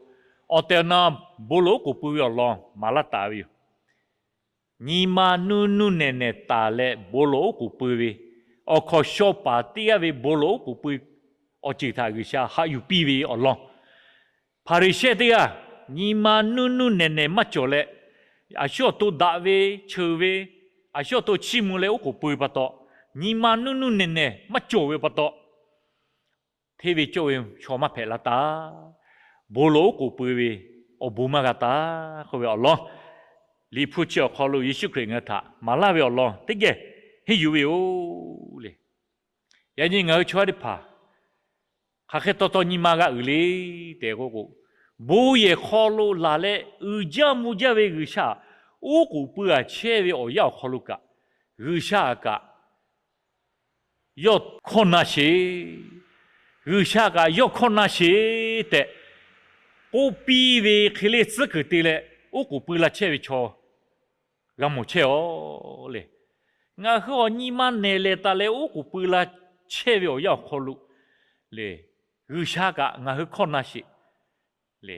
awˬ tehˬ awˬ na bon lawˬ oˉ k'oˍ pui ve awˬ lawn maˍ laˇ taˍ ve yoˬ. Nyi ma nuˇ nuˇ nehˬ nehˬ taˍ leh bon lawˬ oˉ k'oˍ pui ve, awˬ hkawnˍ shaw paˍ teˇ g'aˇ ve bon lawˬ oˉ k'oˍ pui awˬ ceuˬ htaꞈ G'uiˬsha haꞈ yuˬ piˇ ve awˬ lawn, Hpaˍriˍsehˇ teˇ g'aˇ nyi ma nuˇ nuˇ nehˬ nehˬ maˇ cawˬ leh, a shu awˬ to daꞈ ve, cheuˬ ve, a shu awˬ to chiˇ mvuh leh oˉ k'oˍ pui pa taw, nyi ma nuˇ nuˇ nehˬ nehˬ maˇ cawˬ ve pa taw, hteˇ ve cawˇ ve chaw maˇ hpehꞈ la taˍ. Bon lawˬ oˉ k'oˍ pui ve awˬ bon maˇ g'a taˍ k'oˆ ve awˬ lawn, Liꞈ hpu chi awˬ hk'aw lo Yeˍsuˆ Hkriꞈ ngaˬ hui htaꞈ maˍ laˇ ve awˬ lawn teˇ geh henˇ yuˬ ve yoˬ le. Yaꞈ nyi ngaˬ hui chaw yaˇ teˇ hpaˍ hk'aˬ hk'e taw taw nyi ma g'a uiˍ le tehꞈ k'oˆ k'o, bon yehˬ hk'aw lo laˬ leh uiˍ jaˇ mvuh jaˇ ve G'uiˬsha oˉ k'oˍ pui g'a chehˇ ve awˬ yanˇ awˬ hk'aw lo kaꞈ, G'uiˬsha kaꞈ yawˇ hkawˇ na sheˍ, G'uiˬsha kaꞈ yawˇ hkawˇ na sheˍ tehꞈ k'oˆ piˇ ve hk'e le tcuhˉ kuiˬ te leh oˉ k'oˍ pui la chehˇ ve chaw g'a mawˬ chehˇ aw le. Ngaˬ hui awˬ nyi ma nehˬ lehˬ taˍ leh oˉ k'oˍ pui la chehˇ ve awˬ yanˇ awˬ hk'aw lo le, G'uiˬsha kaꞈ ngaˬ hui hkawˇ na sheˍ le.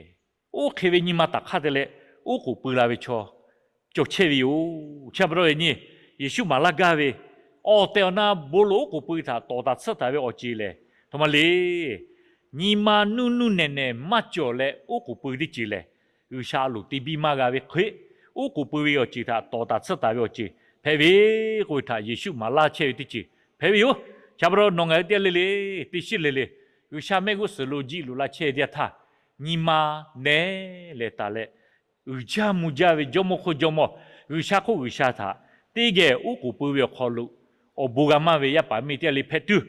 Oˇ hk'e ve nyi ma taˍ hk'aˇ te leh oˉ k'oˍ pui la ve chaw cawˬ chehˇ ve yoˬ. Chi pa taw yaꞈ nyi Yeˍsuˆ maˍ laˇ gaˇ ve awˬ tehˬ awˬ na bon lawˬ oˉ k'oˍ pui htaꞈ tawˍ taˍ tsuhˇ taˍ ve awˬ ceˬ lehˬ, htoꞈ ma le, nyi ma nuˇ nuˇ nehˬ nehˬ maˇ cawˬ leh oˉ k'oˍ pui teˇ ceuˬ lehˬ, G'uiˬsha a loˍ te biˇ maˇ g'a ve hk'e, oˉ k'oˍ pui ve awˬ ceuˬ htaꞈ tawˍ taˍ tsuhˇ taˍ ve awˬ ceˬ hpehꞈ ve k'oˆ ve htaꞈ Yeˍsuˆ maˍ laˇ chehˇ ve teˇ ceuˬ hpehꞈ ve yoˬ. Chi pa taw nawˬ ngaˬ hui teˇ g'aˇ le le, teˇ shiˉ le le, G'uiˬsha mehˆ g'uˇ suhˍ lo jiˆ loꞈ la chehˇ ve teˇ yanˇ htaˇ, nyi ma nehˬ lehˬ taˍ leh uiˍ jaˇ mvuh jaˇ ve jawˇmawˇ hk'oˆ jawˇmawˇ, G'uiˬsha hk'oˆ G'uiˬsha htaꞈ teˇ geh oˉ k'oˍ pui ve awˬ hk'aw lo awˬ bon g'a maˇ ve yaˇ paˍ miˇ teˇ g'aˇ le hpehꞈ tuˬ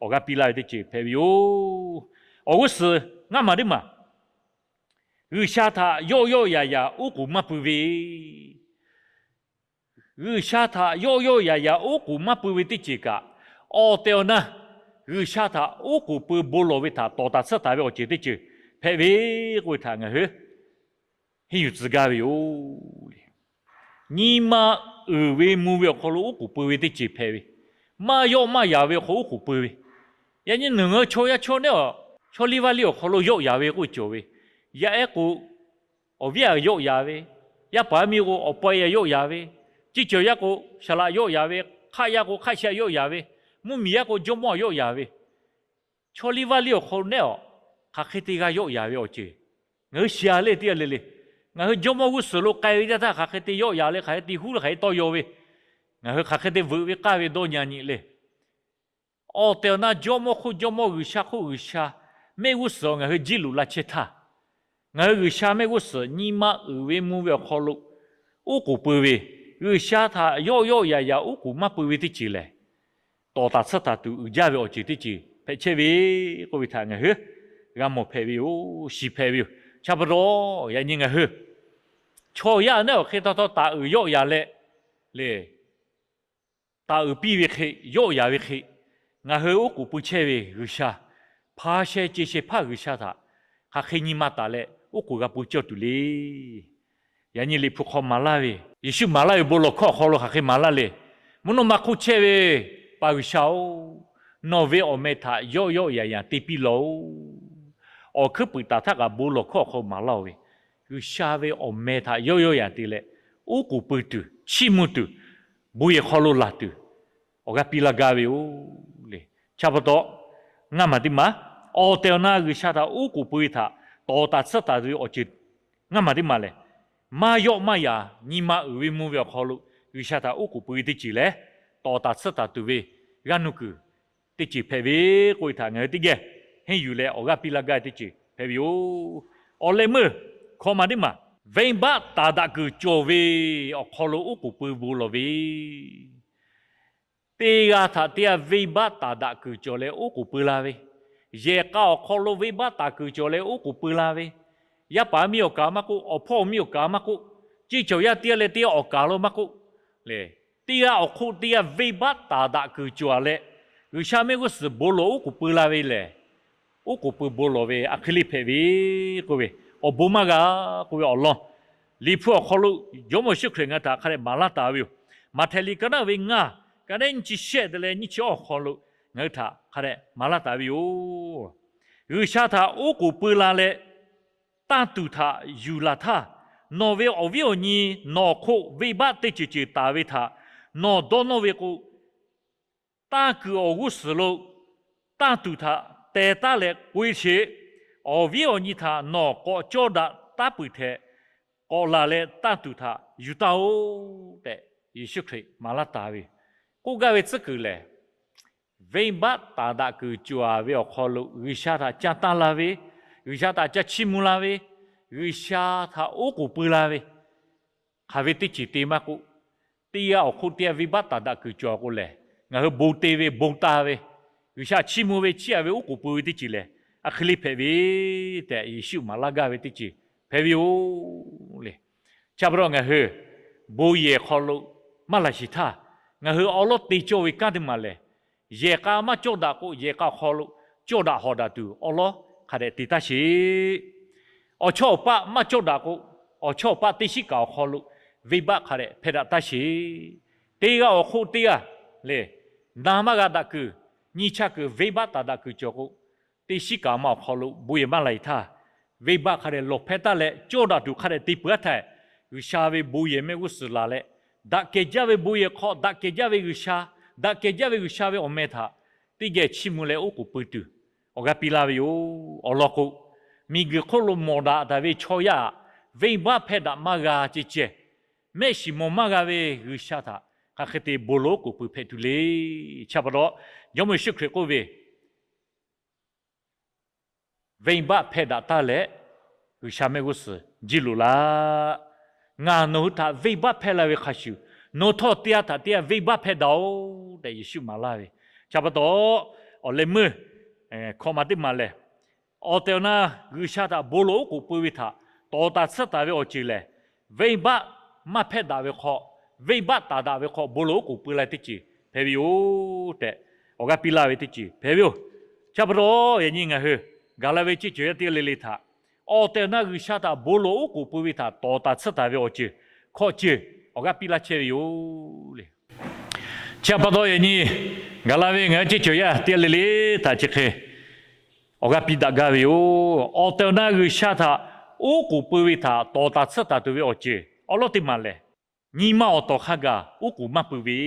awˬ g'aˇ piˇ laˇ ve teˇ ceuˬ hpehꞈ ve yoˬ. Awˬ g'uˇ suhˍ ngaˇ maˬ teˇ maˬ, G'uiˬsha htaꞈ yawˆ yawˆ yaꞈ yaꞈ oˉ k'oˍ maˇ pui ve G'uiˬsha htaꞈ yawˆ yawˆ yaꞈ yaꞈ oˉ k'oˍ maˇ pui ve teˇ ceuˬ kaꞈ, awˬ tehˬ awˬ na G'uiˬsha htaꞈ oˉ k'oˍ pui bon lawˬ ve htaꞈ tawˍ taˍ tsuhˇ taˍ ve awˬ ceuˬ teˇ ceuˬ hpehꞈ ve k'oˆ ve htaꞈ ngaˬ hui henˇ yuˬ tcuh gaˇ ve yoˬ le. Nyi ma uiˍ ve mvuh ve awˬ hk'aw lo oˉ k'oˍ pui ve teˇ ceuˬ hpehꞈ ve, maˇ yawˆ maˇ yaꞈ ve awˬ hk'aw oˉ k'oˍ pui ve, yaꞈ nyi nawˬ ngaˬ hui chaw yaˇ chaw neˉ a, chaw liˇ vaˇ liˇ awˬ hk'aw lo yawˆ yaꞈ ve k'oˆ cawˬ ve, yaˇ ehˉ k'o awˬ viˉ a yawˆ yaꞈ ve, yaˇ paˍ miˇ k'o awˬ pa a yawˆ yaꞈ ve, ciˇ cawˬ yaˇ k'o shaˍ laꞈ yawˆ yaꞈ ve, hk'aˆ yaˇ k'o hk'aˆ shaˆ yawˆ yaꞈ ve, mvuhˇmiˬ yaˇ k'o jawˇmawˇ yawˆ yaꞈ ve, chaw liˇ vaˇ liˇ awˬ hk'aw lo neˉ a, hk'aˬ hk'e te g'a yawˆ yaꞈ ve awˬ ceuˬ ngaˬ hui shiˍ a le teˇ g'aˇ le le. Ngaˬ hui jawˇmawˇ g'uˇ suhˍ lo k'ai ve teˇ htaˇ hk'aˬ hk'e te yawˆ yaꞈ le, hk'aˬ hk'e te huˉ le, hk'aˬ hk'e tawˇ yaw ve, ngaˬ hui hk'aˬ hk'e te veuꞈ ve k'aˇ ve dawˇ nyi a nyi le. Awˬ tehˬ awˬ na jawˇmawˇ hk'oˆ jawˇmawˇ G'uiˬsha hk'oˆ G'uiˬsha mehˆ g'uˇ suhˍ ngaˬ hui jiˆ loꞈ la chehˇ htaˇ, ngaˬ hui G'uiˬsha mehˆ g'uˇ suhˍ nyi ma uiˍ ve mvuh ve awˬ hk'aw lo oˉ k'oˍ pui ve, G'uiˬsha htaꞈ yawˆ yawˆ yaꞈ yaꞈ oˉ k'oˍ maˇ pui ve teˇ ceuˬ lehˬ, tawˍ taˍ tsuhˇ taˍ tuˬ uiˍ jaˇ ve awˬ ceuˬ teˇ ceuˬ hpehꞈ chehˇ ve k'oˆ ve htaꞈ ngaˬ hui g'a mawˬ hpehꞈ ve yoˬ, shiˍ hpehꞈ ve yoˬ. Chi pa taw yaꞈ nyi ngaˬ hui chaw yaˇ neˉ awˬ hk'e taw taw taˍ uiˍ yawˆ yaꞈ leh le, taˍ uiˍ piˇ ve hk'e, yawˆ yaꞈ ve hk'e, ngaˬ hui oˉ k'oˍ pui chehˇ ve G'uiˬsha, hpa sheh ce sheh hpaˇ G'uiˬsha htaꞈ hk'aˬ hk'e nyi ma taˍ leh oˉ k'oˍ g'a pui cawˇ tuˬ le. Yaꞈ nyi Liꞈ hpu hk'aw maˍ laˇ ve, Yeˍsuˆ maˍ laˇ ve bon lawˬ hkawˇ awˬ hk'aw lo hk'aˬ hk'e maˍ laˇ le. Mvuhˇ naw ma hk'oˆ chehˇ ve paˍ G'uiˬsha-oˬ, nawˬ ve awˬ meh htaꞈ yawˆ yawˆ yaꞈ yaꞈ te piˇ lawˬ-oˬ. Awˬ hkuiˉ puiˍ taˍ htaˇ kaꞈ bon lawˬ hkawˇ awˬ hk'aw maˍ laˇ-oˬ ve, G'uiˬsha ve awˬ meh htaꞈ yawˆ yawˆ yaꞈ te leh, oˉ k'oˍ pui tuˬ, chiˇ mvuh tuˬ, bon yehˬ hk'aw lo laˬ tuˬ, awˬ g'aˇ piˇ laˇ gaˇ ve yoˬ le. Chi pa taw, ngaˇ maˬ teˇ maˬ, awˬ tehˬ awˬ na G'uiˬsha htaꞈ oˉ k'oˍ pui ve htaꞈ tawˍ taˍ tsuhˇ taˍ tuˬ ve awˬ ceuˬ ngaˇ maˬ teˇ maˬ lehˬ, maˇ yawˆ maˇ yaꞈ nyi ma uiˍ ve mvuh ve awˬ hk'aw lo G'uiˬsha htaꞈ oˉ k'oˍ pui ve teˇ ceuˬ leh, tawˍ taˍ tsuhˇ taˍ tuˬ ve g'aˇ nuˇ kuiˬ teˇ ceuˬ hpehꞈ ve k'oˆ ve htaꞈ ngaˬ hui teˇ geh henˇ yuˬ leh awˬ g'aˇ piˇ laˇ gaˇ ve teˇ ceuˬ hpehꞈ ve yoˬ. Awˬ leh meuˇ hkawꞈ maˬ teˇ maˬ, venˇbaˆ taˍ daꞈ kuiˬ cawˬ ve awˬ hk'aw lo oˉ k'oˍ pui bon lawˬ ve, teˇ g'aˇ htaꞈ teˇ g'aˇ venˇbaˆ taˍ daꞈ kuiˬ cawˬ leh oˉ k'oˍ pui la ve, yehˬ k'a awˬ hk'aw lo venˇbaˆ taˍ kuiˬ cawˬ leh oˉ k'oˍ pui la ve, yaˇ paˍ miˇ awˬ kaˍ maˇ k'oˆ, awˬ hpawˇ awˬ miˇ awˬ kaˍ maˇ k'oˆ, ciˇ cawˬ yaˇ teˇ g'aˇ leh teˇ g'aˇ awˬ kaˍ lo maˇ k'oˆ, teˇ g'aˇ awˬ hk'oˆ teˇ g'aˇ venˇbaˆ taˍ daꞈ kuiˬ cawˬ a leh, G'uiˬsha mehˆ g'uˇ suhˍ bon lawˬ oˉ k'oˍ pui la ve lehˬ, oˉ k'oˍ pui bon lawˬ ve a hk'e le hpehꞈ ve k'oˆ ve, awˬ bon maˇ g'a k'oˆ ve awˬ lawn, Liꞈ hpu awˬ hk'aw lo Jawˇmawˇ Yeˍsuˆ Hkriꞈ ngaˬ hui htaꞈ hk'a dehꞈ maˍ laˇ taˍ ve yoˬ. Maꞈhtehˍ liꞈ ka naˉ ve ngaˇ, ka naˉ nyiˇ chi shehˆ te leh nyiˇ chi awˇ awˬ hk'aw lo ngaˬ hui htaꞈ hk'a dehꞈ maˍ laˇ taˍ ve yoˬ. G'uiˬsha htaꞈ oˉ k'oˍ pui la leh, tanˇ tuˬ htaꞈ yuˬ laˬ htaˇ, nawˬ ve awˬ viˉ awˬ nyi nawˬ hk'oˆ venˇbaˆ teˇ ceuˬ ceuˬ taˍ ve htaꞈ nawˬ dawˇ nawˇ ve k'o, tanˇ kuiˬ awˬ g'uˇ suhˍ lo tanˇ tuˬ htaꞈ teh taˉ leh k'oꞈ-e sheˍ. Awˬ viˉ awˬ nyi htaꞈ nawˬ k'awꞈ cawˇ daꞈ taˉ peuˬ htehꞈ, k'awꞈ laˬ leh tanˇ tuˬ htaꞈ yuˬ taˇ-oˆ tehꞈ, Yeˍsuˆ Hkriꞈ maˍ laˇ taˍ ve. K'oˆ gaˇ ve tcuhˉ kuiˬ lehˬ, venˇbaˆ taˍ daꞈ kuiˬ cawˬ-a ve awˬ hk'aw lo G'uiˬsha htaꞈ ca tanˇ la ve, G'uiˬsha htaꞈ ca chiˇ mvuh la ve, G'uiˬsha htaꞈ oˉ k'oˍ pui la ve, hk'aˬ ve teˇ ceuˬ te maˇ k'oˆ, teˇ g'aˇ awˬ hk'oˆ teˇ g'aˇ venˇbaˆ taˍ daꞈ kuiˬ cawˬ k'o lehˬ, ngaˬ hui bon te ve, bon taˍ ve, G'uiˬsha chiˇ mvuh ve, chiˇ aꞈ ve, oˉ k'oˍ pui ve teˇ ceuˬ lehˬ, a hk'e le hpehꞈ ve tehꞈ Yeˍsuˆ maˍ laˇ gaˇ ve teˇ ceuˬ hpehꞈ ve yoˬ le. Chi pa taw ngaˬ hui bon yehˬ hk'aw lo maˇ laˬ shiˍ htaˇ, ngaˬ hui awˉ lawˉ te cawˇ ve kanˉ teˇ maˬ lehˬ, yehˬ k'a maˇ cawˇ daꞈ k'o, yehˬ k'a awˬ hk'aw lo cawˇ daꞈ hawˍ daꞈ tuˬ awˉ lawˉ hk'a dehꞈ te taˇ sheˍ. Awˬ chawˇ awˬ paˆ maˇ cawˇ daꞈ k'o, awˬ chawˇ awˬ paˆ teˇ shiˉ kaꞈ awˬ hk'aw lo venˇbaˆ hk'a dehꞈ hpehˇ daꞈ taˇ sheˍ. Teˇ g'aˇ awˬ hk'oˆ teˇ g'aˇ lehˬ, na maˇ g'a daꞈ kuiˬ, nyi cha kuiˬ, venˇbaˆ taˍ daꞈ kuiˬ cawˬ k'o, teˇ shiˉ kaꞈ ma awˬ hk'aw lo bon yehˬ maˇ laˬ-e htaˇ, venˇbaˆ hk'a dehꞈ lawˬ hpehˇ taˍ leh cawˇ daꞈ tuˬ hk'a dehꞈ te peuˬ-a htaˇ, G'uiˬsha ve bon yehˬ mehˆ g'uˇ suhˍ laˬ leh, daꞈ kehˬ jaˇ ve bon yehˬ hk'aw daꞈ kehˬ jaˇ ve G'uiˬsha, daꞈ kehˬ jaˇ ve G'uiˬsha ve awˬ meh htaꞈ teˇ geh chiˇ mvuh leh oˉ k'oˍ pui tuˬ awˬ g'aˇ piˇ laˇ ve yoˬ. Awˬ lawn k'o, miˬguiˬ hk'oˆ lo mawˬ daꞈ taˍ ve chaw yaˇ-aꞈ, venˇbaˆ hpehˇ daꞈ maˇ g'a ceh ceh, mehˆ shiˍ mawˬ maˇ g'a ve G'uiˬsha htaꞈ hk'aˬ hk'e te bon lawˬ oˉ k'oˍ pui hpehꞈ tuˬ le. Chi pa taw, Jawˇmawˇ Yeˍsuˆ Hkriꞈ k'oˆ ve, venˇbaˆ hpehˇ daꞈ taˇ leh, G'uiˬsha mehˆ g'uˇ suhˍ jiˇ loꞈ laˇ. Ngaˬ nawˬ hui htaꞈ venˇbaˆ hpehˇ la ve hk'a shuˍ, nawˬ hui htawˇ teˇ g'aˇ htaꞈ teˇ g'aˇ venˇbaˆ hpehˇ daꞈ-oꞈ tehꞈ Yeˍsuˆ maˍ laˇ ve. Chi pa taw, awˬ leh meuˇ hkawꞈ maˬ teˇ maˬ lehˬ, awˬ tehˬ awˬ na G'uiˬsha htaꞈ bon lawˬ oˉ k'oˍ pui ve htaꞈ tawˍ taˍ tsuhˇ taˍ ve awˬ ceuˬ lehˬ, venˇbaˆ maˇ hpehˇ daꞈ ve hk'aw, venˇbaˆ taˍ daꞈ ve hk'aw bon lawˬ oˉ k'oˍ pui la teˇ ceuˬ hpehꞈ ve yoˬ tehꞈ, awˬ g'aˇ piˇ laˇ ve teˇ ceuˬ hpehꞈ ve yoˬ. Chi pa taw, yaꞈ nyi ngaˬ hui gaˬ la ve ceˇ cawˬ yaˇ teˇ g'aˇ le le htaꞈ, awˬ tehˬ awˬ na G'uiˬsha htaꞈ bon lawˬ oˉ k'oˍ pui ve htaꞈ tawˍ taˍ tsuhˇ taˍ ve awˬ ceuˬ hkawꞈ ceuˬ awˬ g'aˇ piˇ laˇ chehˇ ve yoˬ le. Chi pa taw yaꞈ nyi gaˬ la ve ngaˬ hui ceˇ cawˬ yaˇ teˇ g'aˇ le le htaꞈ chi hk'e awˬ g'aˇ piˇ daꞈ gaˇ ve yoˬ. Awˬ tehˬ awˬ na G'uiˬsha htaꞈ oˉ k'oˍ pui ve htaꞈ tawˍ taˍ tsuhˇ taˍ tuˬ ve awˬ ceuˬ awˉ lawˉ teˇ maˬ lehˬ, nyi ma awˬ tawˍ hk'a gaˬ oˉ k'oˍ maˇ pui ve,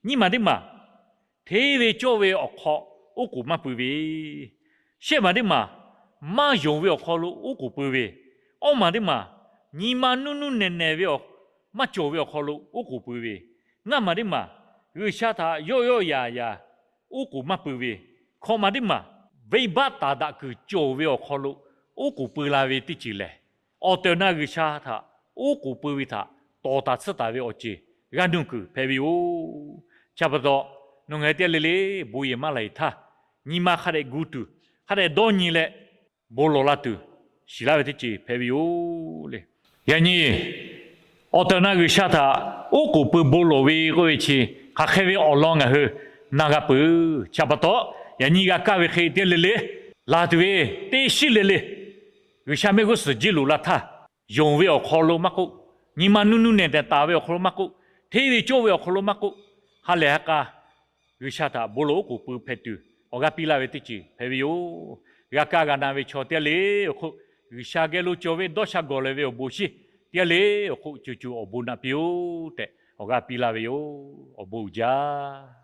nyiˇ maˬ teˇ maˬ hteˇ ve cawˇ ve awˬ hk'aw oˉ k'oˍ maˇ pui ve, shehˆ maˬ teˇ maˬ maˇ yonˍ ve awˬ hk'aw lo oˉ k'oˍ pui ve, awˇ maˬ teˇ maˬ nyi ma nuˇ nuˇ nehˬ nehˬ ve maˇ cawˬ ve awˬ hk'aw lo oˉ k'oˍ pui ve, ngaˇ maˬ teˇ maˬ G'uiˬsha htaꞈ yawˆ yawˆ yaꞈ yaꞈ oˉ k'oˍ maˇ pui ve, hkawꞈ maˬ teˇ maˬ venˇbaˆ taˍ daꞈ kuiˬ cawˬ ve awˬ hk'aw lo oˉ k'oˍ pui la ve teˇ ceuˬ lehˬ, awˬ tehˬ awˬ na G'uiˬsha htaꞈ oˉ k'oˍ pui ve htaꞈ tawˍ taˍ tsuhˇ taˍ ve awˬ ceuˬ g'aˇ nuˇ kuiˬ hpehꞈ ve yoˬ. Chi pa taw, nawˬ ngaˬ hui teˇ g'aˇ le le bon yehˬ maˇ laˬ-e htaˇ, nyi ma hk'a dehꞈ gu tuˬ, hk'a dehꞈ dawˇ nyi leh bon lawˬ la tuˬ shiˍ laˇ ve teˇ ceuˬ hpehꞈ ve yoˬ le. Yaꞈ nyi awˬ tehˬ awˬ na G'uiˬsha htaꞈ oˉ k'oˍ pui bon lawˬ ve k'oˆ ve chi hk'aˬ hk'e ve awˬ lawn ngaˬ hui na g'a peuˬ. Chi pa taw, yaꞈ nyi g'a kaˇ ve hk'e teˇ g'aˇ le le laˬ tuˬ ve teˇ shiˉ le le G'uiˬsha mehˆ g'uˇ suhˍ jiˇ loꞈ la htaˇ, yonˍ ve awˬ hk'aw lo maˇ k'oˆ, nyi ma nuˇ nuˇ nehˬ nehˬ taˍ ve awˬ hk'aw lo maˇ k'oˆ, hteˇ ve cawˇ ve awˬ hk'aw lo maˇ k'oˆ, ha lehˬ ha k'a G'uiˬsha htaꞈ bon lawˬ oˉ k'oˍ pui hpehꞈ tuˬ awˬ g'aˇ piˇ laˇ ve teˇ ceuˬ hpehꞈ ve yoˬ. G'a kaˇ g'a na ve chaw teˇ g'aˇ le awˬ hk'oˆ, G'uiˬsha geh lo cawˬ ve dawˇ sha gawˬ leh ve awˬ bon shinˉ teˇ g'aˇ le awˬ hk'oˆ co co awˬ bon naꞈ piˇ-oˆ tehꞈ awˬ g'aˇ piˇ laˇ ve yoˬ. Awˬ bon uiˍ jaˇ.